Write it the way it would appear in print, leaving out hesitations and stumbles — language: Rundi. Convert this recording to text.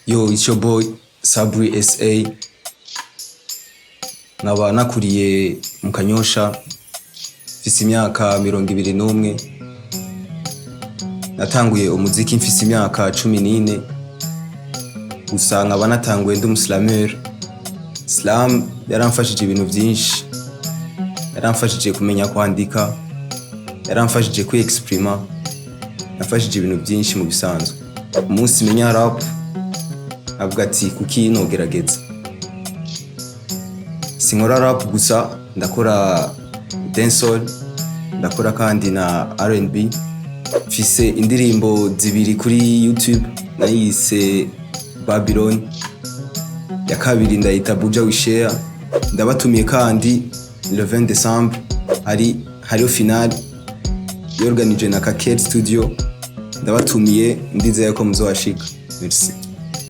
Yo, it's your boy Sabri SA. Nkaba nakuriye mu Kanyosha, mfise imyaka 21. Natanguye umuziki mfise imyaka 14 gusa, nkaba natanguye ndi umuslameur. Slam yaramfashije ibintu vyinshi, yaramfashije kumenya kwandika, yaramfashije kwi-exprima, yamfashije ibintu vyinshi mu bisanzwe. Umunsi menya rap, avuga ati kuki nogerageza. Sinkora rap gusa, ndakora dancehall, ndakora kandi na R&B. Mfise indirimbo zibiri kuri YouTube, nayise Babylon, ya kabiri ndayita Buja We Share. Ndabatumiye kandi le 20 décembre, hariho finale yorganije na Kakel Studio. Ndabatumiye, ndizeye ko muzohashika. Merci.